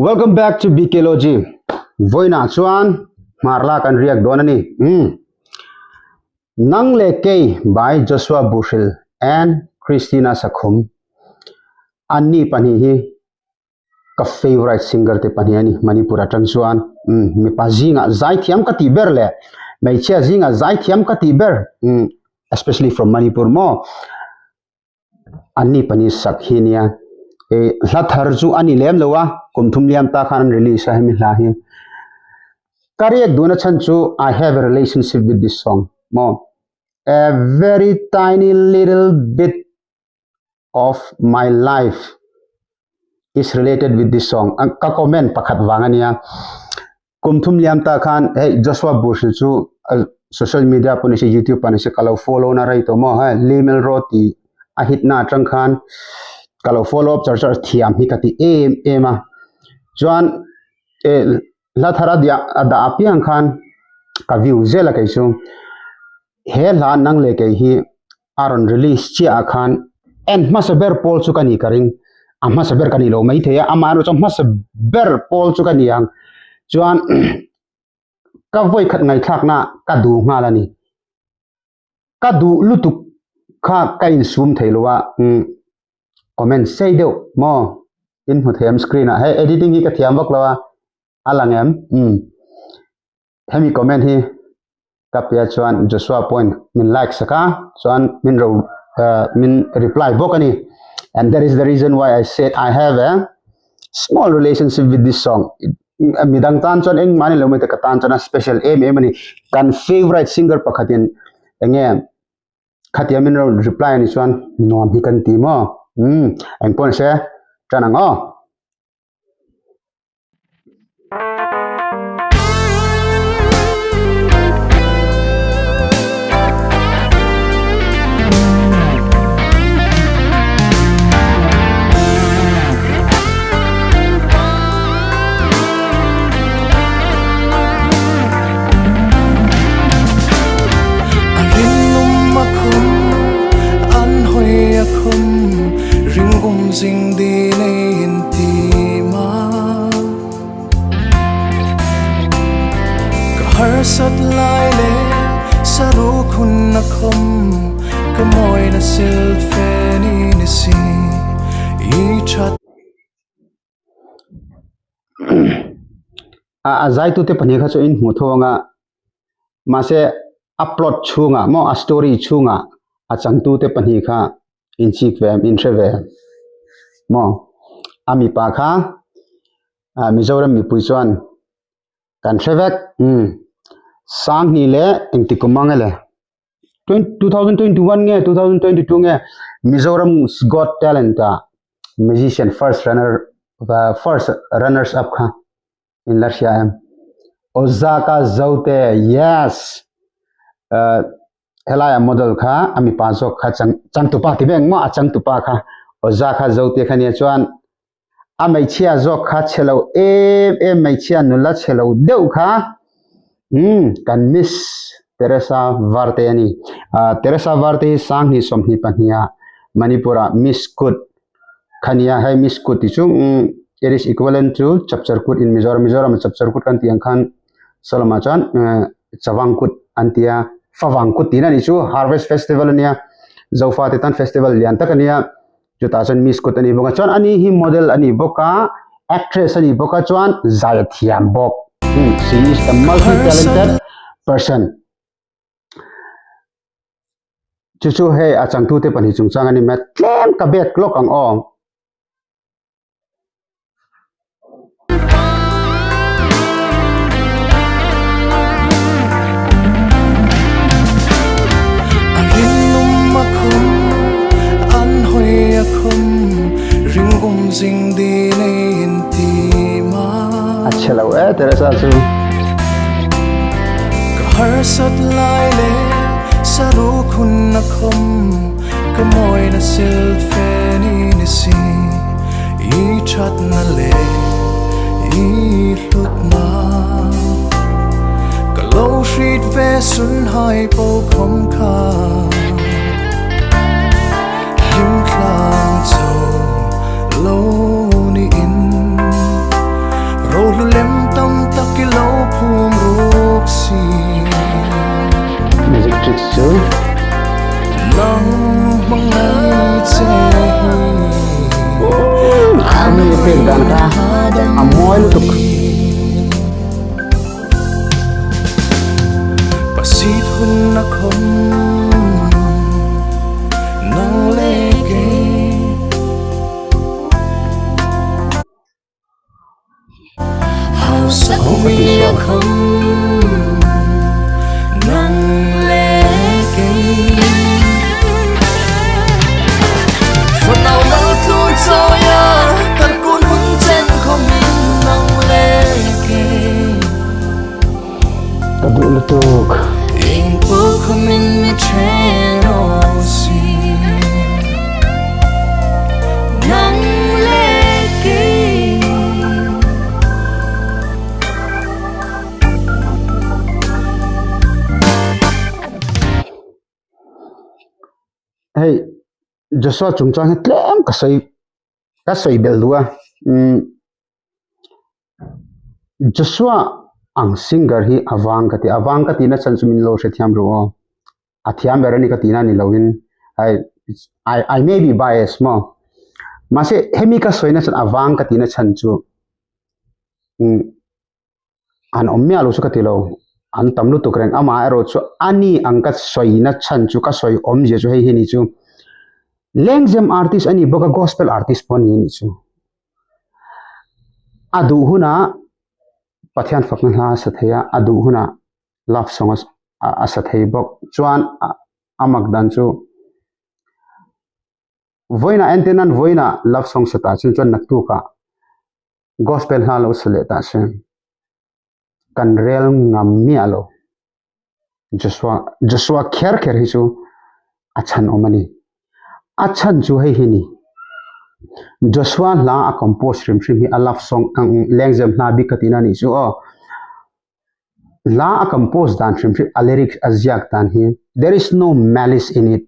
Welcome back to BKLogy. Vawiinah chuan hmarla kan riak dawn a ni. Umm. Nang leh kei by Joshua Buhril and Christina Sakhum. Anni pahnih hi ka favourite singer te pahnih a ni Manipur atang chuan. Umm mipa zingah zaithiam ka tih ber leh hmeichhia zingah zaithiam ka tih ber. Umm especially from Manipur maw. Anni pahnih sak hi nia eh hla thar chu a ni lem lo a kum thum liam ta khan an release a hemi hla hi ka riak duhna chhan chu I have a relationship with this song maw a very tiny little bit of my life is related with this song ka comment pakhat vang a nia Kum thum liam ta khan hei Joshua Bush hi chu social media pawh ni se youtube pawh ni se ka lo follow na rei tawh maw hei Limel Road tih a hit na atang khan ka lo follow up char char thiam hi ka ti em em a chuan eh hla thar a diah a dah apiang khan ka view zel a kei chu he hla nang leh kei hi a rawn release chiah ah khan en hmasa ber pawl chu ka ni ka ring a hmasa ber ka ni lo maithei a amaherawh chuan hmasa ber pawl chu ka ni ang chuan ka vawi khat ngaihthlakna ka duh nghal a ni ka duh lutuk kha ka insum thei lo a umm comment sei deuh maw in hmu thei ang screen ah hei editing hi ka thiam vak lo a a lang em umm. Hemi comment hi ka pe chuan Joshua pawhin min like sak a chuan min ro min reply bawk a ni and that is the reason why I said I have a small relationship with this song midang tan chuan engmah ni lo mai te ka tan chuan a special em em a ni kan favorite singer pakhatin enge khatia min ro reply a ni chuan nuam hi kan ti maw umm engpawh ni se tan ang aw. A zaitute pahnih kha chu in hmuh tho ang a mahse a plot chhungah maw a story chhungah a changtute pahnih kha in chik ve em in hre ve em maw a mipa kha ah Mizoram mipui chuan kan hre vek umm Sanghni leh engti kum ang ele 2021 nge 2022 nge Mizoram Got Talent ah musician first runner first runners up kha in la hria em Ozaka Zote yes uh, helai a model kha a mipa zawk kha chang changtupa ti mek maw a changtupa kha Ozaka Zote kha nia chuan a hmeichhia zawk kha chhe lo em em hmeichhia nula chhe lo deuh kha umm kan miss Teresa Varte a ni ah Teresa Varte hi sanghnih sawmhnih pahniha Manipur ah miss kut kha nia hei miss kut tih chu umm it is equivalent to chapchar kut in Mizoram Mizoram ah chapchar kut kan tih ang khan saw lamah chuan eh chavang kut an ti a favang kut tihna a nih chu harvest festival a nia zofa te tan festival lian tak a nia. Chutah chuan Miss Kut a ni bawk a, chuan ani hi model a ni bawk a, actress a ni bawk a, chuan zai a thiam bawk. Hmm, she is a multi talented person. Chu chu hei a changtute pahnih chungchang a ni mai a, tlem ka bek lawk ang aw. A chhe lo e Teresa chu. I thatna leh i hlutna Ka lo hrit ve sun hai po khawm kha Hlim tlang chho lo ni in Music chu. Harmony pek dan kha a mawi lutuk. Ka duh lutuk. Hei Joshua chungchang hi tlem ka sawi ka sawi belh duh a umm Joshua ang singer hi a vang ka ti a vang ka tihna chhan chu min lo hrethiam ru aw. A thiam ber a ni ka tihna ni loin I I I may be bias maw mahse hemi ka sawina chuan a vang ka tihna chhan chu umm an awm miah lo chu ka ti lo an tam lutuk reng amah erawh chu a ni ang ka sawina chhan chu ka sawi awmzia chu hei hi ni chu lengzem artist a ni bawk a gospel artist pawh a ni anih chu a duh hunah Pathian fakna hla a sa thei a a duh hunah love song a sa thei bawk chuan a mak dan chu vawiinah entir nan vawiinah love song sa tah chuan chuan naktukah gospel hla lo sa leh tah se kan rel ngam miah lo Joshua Joshua kher kher hi chu a chhan awm a ni a chhan chu hei hi ni Joshua hla a compose hrim hrim hi a love song ang lengzem hla bik ka tihna a nih chu aw. Hla a compose dan hrim hrim a lyrics a ziak dan hi there is no malice in it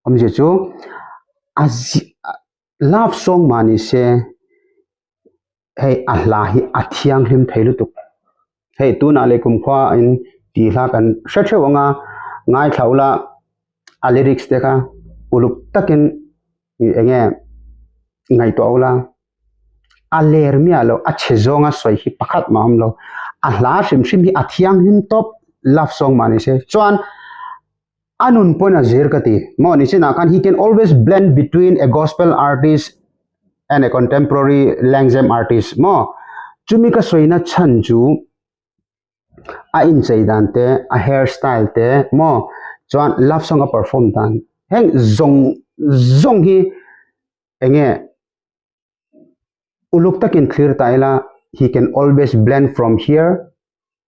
awmzia chu a love song mah ni se hei a hla hi a thianghlim thei lutuk hei tunah leh kumkhua in tih hla kan hre theuh ang a ngaithla ula a lyrics te kha uluk takin eng nge ngaihtuah ula. A ler miah loh, a chhe zawnga sawi hi pakhat mah a awm lo. A hla hrim hrim hi a thianghlim tawp love song mah ni se. Chuan a nun pawhin a zir ka ti. Maw ni chinah khan he can always blend between a gospel artist and a contemporary lengzem artist maw. Chumi ka sawina chhan chu a inchei dan te, a hair style te maw chuan love song a perform dan heng zawng zawng hi eng nge uluk takin thlir ta ila he can always blend from here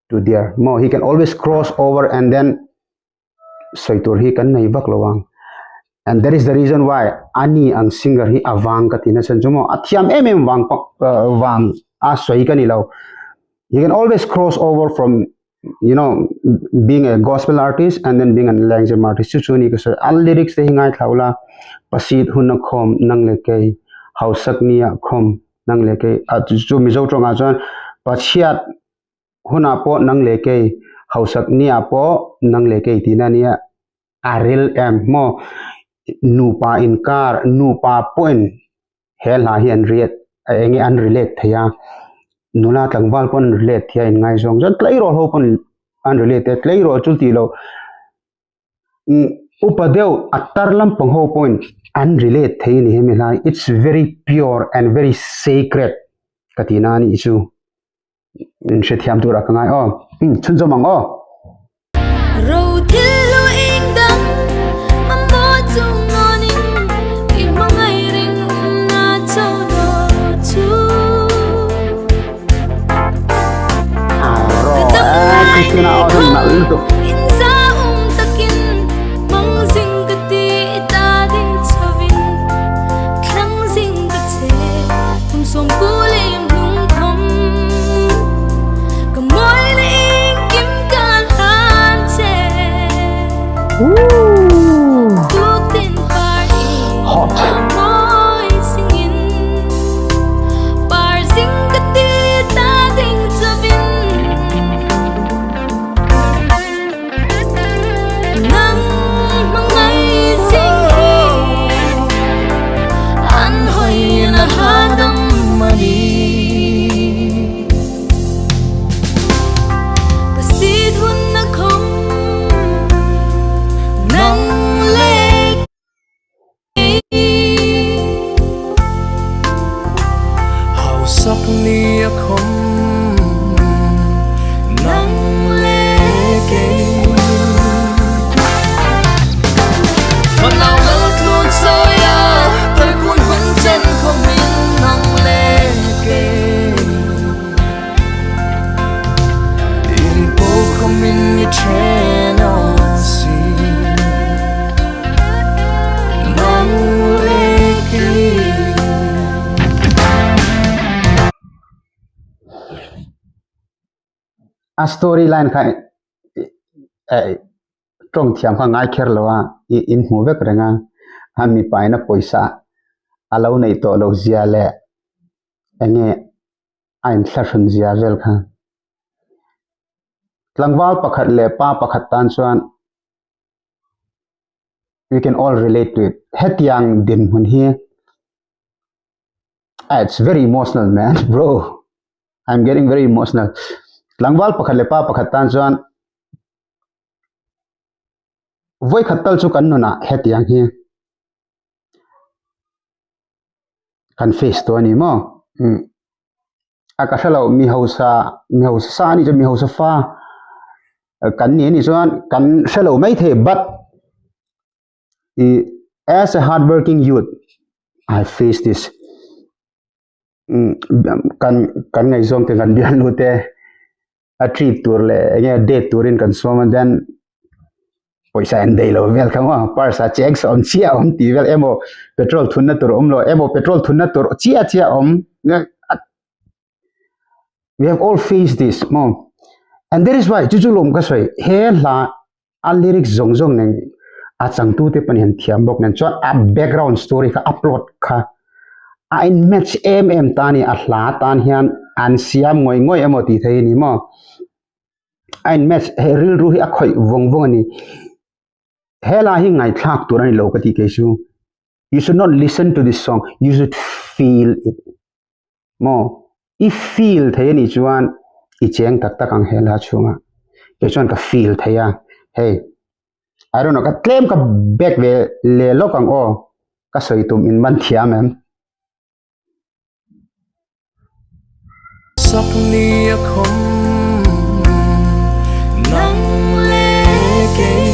to there maw he can always cross over and then sawi tur hi kan nei vak lo ang and that is the reason why ani ang singer hi a vang ka ti nasa chu maw a thiam em em vang vang a sawi ka ni lo he can always cross over from you know being a gospel artist and then being an lengzem artist chu chu ni ka sawi a lyrics te hi ngaithla ula pasit hun a khawm nang leh kei hausak ni ah khawm nang leh kei ah chu chu mizo tawngah chuan pachhiat hunah pawh nang leh kei hausak ni ah pawh nang leh kei tihna a nia a ril em maw nupa inkar nupa pawhin he hla hi an riat eng nge an relate thei a nula tlangval pawh an relate thei a inngaizawng chuan tleirawl ho pawn an relate a tleirawl chu tih loh umm upa deuh a tar lampang ho pawhin an relate thei a ni hemi hlai it's very pure and very sacred ka tihna a nih chu. In hrethiam turah ka ngai aw. Chhunzawm ang aw. Christina aw hian nalh lutuk. Hot. sak ni a khawm nang leh kei. Fanau lal tluan chawi a, tarkun hun chen khawmin nang leh kei. In pawh khawmin i then a si nang leh kei. A story line kha tawng thiam kha ngai kher lo a, i inhmu vek reng a, a mipa in a pawisa a lo neih tawh loh zia leh eng nge a inthlahrun zia vel kha. Tlangval pakhat leh pa pakhat tan chuan we can all relate to it. Hetiang dinhmun hi it's very emotional man bro. I'm getting very emotional. Tlangval pakhat leh pa pakhat tan chuan vawikhat tal chu kan nunah hetiang hi kan face tawh a ni maw? Umm a ka hre lo mi hausa mi hausa sa a nih chuan mi hausa fa kan ni a nih chuan kan hre lo mai thei but ih as a hardworking youth I face this umm kan kan ngaihzawng te kan bialnu te a treat tur leh eng nge date turin kan sawm a then pawisa en daih lo vel kha maw purse ah cheng sawm chiah a awm tih vel emaw petrol thunna tur a awm lo emaw petrol thunna tur chiah chiah a awm we have all faced this maw and that is why chu chu lawm ka sawi he hla a lyrics zawng zawng nen a changtu te pawh hian thiam bawk nen chuan a background story kha a plot kha a in match em em ta a ni a hla tan hian an siam ngawih ngawih emaw tih theih a ni maw a in match he rilru hi a khawih vawng vawng a ni helai hi ngaihthlak tur a ni lo ka tih kei chu you should not listen to this song you should feel it Maw? I feel thei a nih chuan i cheng tak tak ang he la chhunga. Kei chuan ka feel thei a, hei I don't know ka tlem ka back ve leh lawk ang aw, ka sawi tum in man thiam em? Sak ni a khawm nang leh kei.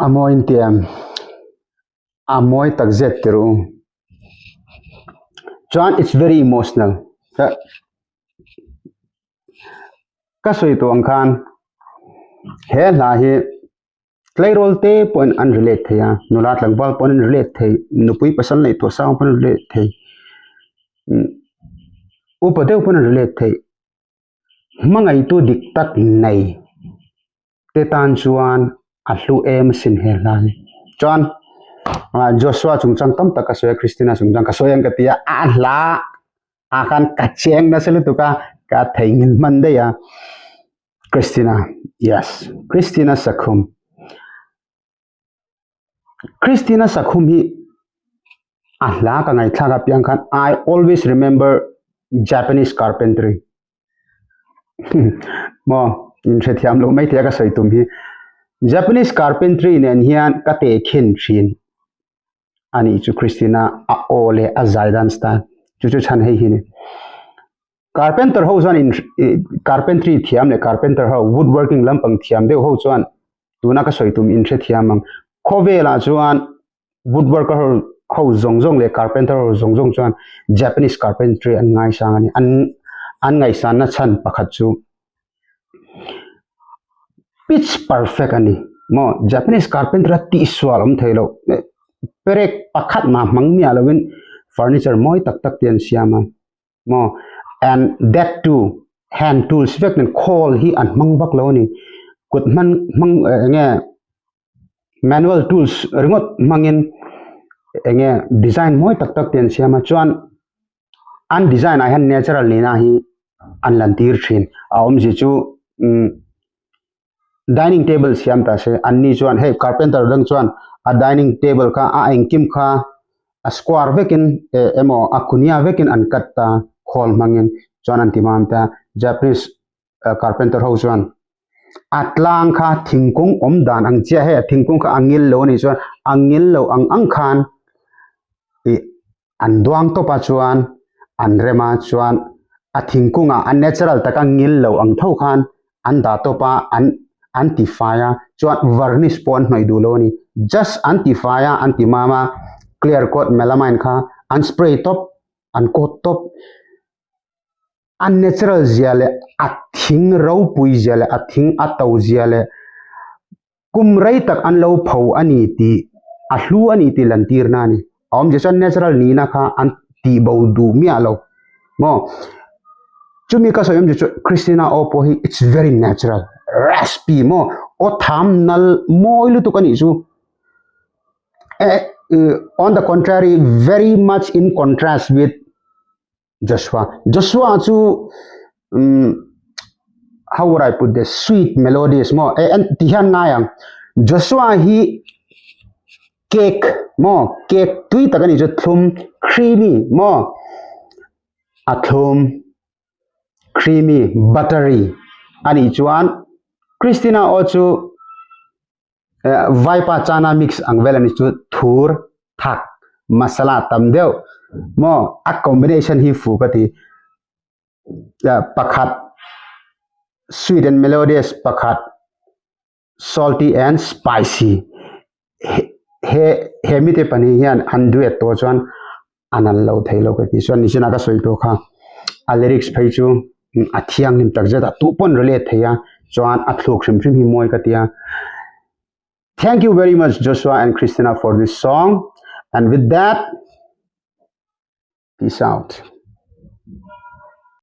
A mawi in tiam a mawi tak zet tir u chuan it's very emotional ka sawi tawh ang khan he hla hi. Tleirawl te pawhin an relate thei a, nula tlangval pawhin an relate thei, nupui pasal neih tawh sang pawhin an relate thei, upa deuh pawhin an relate thei. Hmangaihtu dik tak nei te tan chuan a hlu em asin he hla hi. Chuan Joshua chungchang tam tak ka sawi a, Christina chungchang ka sawi ang ka ti a, a hla ah khan ka cheng nasa lutuk a, ka theihnghilh hman daih a. Christina, yes, Christina Sakhum. Christina Sakhum hi a hla ka ngaihthlak apiang khan I always remember Japanese carpentry. Maw, in hrethiam loh mai thei a ka sawi tum hi. Japanese carpentry nen hian ka tehkhin thin a nih chu Christina a aw leh a zai dan style. Chu chu chhan hei hi ni. Carpenter ho chuan in carpentry thiam leh carpenter ho woodworking lampang thiam deuh ho chuan tuna ka sawi tum in hrethiam ang. Khawvelah chuan woodworker ho ho zawng zawng leh carpenter ho zawng zawng chuan Japanese carpentry an ngaisang a ni. An an ngaihsanna chhan pakhat chu pitch perfect a ni. Maw Japanese carpenter a tihsual awm thei loh perek pakhat mah hmang miah lovin furniture mawi tak tak te an siam a. maw and that too hand tools vek nen khawl hi an hmang vak lo a ni kut hman hmang eng nge manual tools ringawt hmangin eng nge design mawi tak tak te an siam a chuan an design ah hian natural nihna hi an lan tir thin a awmzia chu umm dining table siam ta se anni chuan hei carpenter dang chuan a dining table kha a engkim kha a square vekin eh emaw a kunia vekin an cut ta khawl hmangin chuan an ti mam ta Japanese carpenter ho chuan a tlang kha thingkung awm dan ang chiah hei a thingkung kha a ngil lo anih chuan a ngil lo ang ang khan ih an duang tawp a chuan an rem a chuan a thingkung ah a natural taka ngil lo ang tho khan an dah tawp a an an ti fai a chuan varnish pawh an hnawih duh lo a ni just an ti fai a an ti mam a clear coat melamine kha an spray tawp an coat tawp a natural zia leh a thing ropui zia leh a thing a to zia leh Kum rei tak an lo pho a ni tih a hlu a ni tih lantirna a ni. A awmzia chuan natural nihna kha an tih bo duh miah lo maw. Chumi ka sawi awmzia chu Christina aw pawh hi it's very natural raspy maw aw tham nal mawi lutuk a nih chu. Eh on the contrary very much in contrast with Joshua. Joshua chu um, how would I put this sweet melodies mo e an ti hian ngai ang Joshua hi cake mo cake tui tak ani chu thlum creamy mo a thlum creamy buttery ani chuan Christina o chu Vaipa chana mix ang vel ani chu thur thak masala tam deuh maw a combination hi fu ka ti pakhat sweet and melodious pakhat salty and spicy he he mite pahnih hian an duet tawh chuan a nal lo thei lo ka ti chuan nichina ka sawi tawh kha a lyrics phei chu a thianghlim tak zet a tu pawn relate thei a chuan a thluk hrim hrim hi mawi ka ti a thank you very much Joshua and Christina for this song and with that peace out.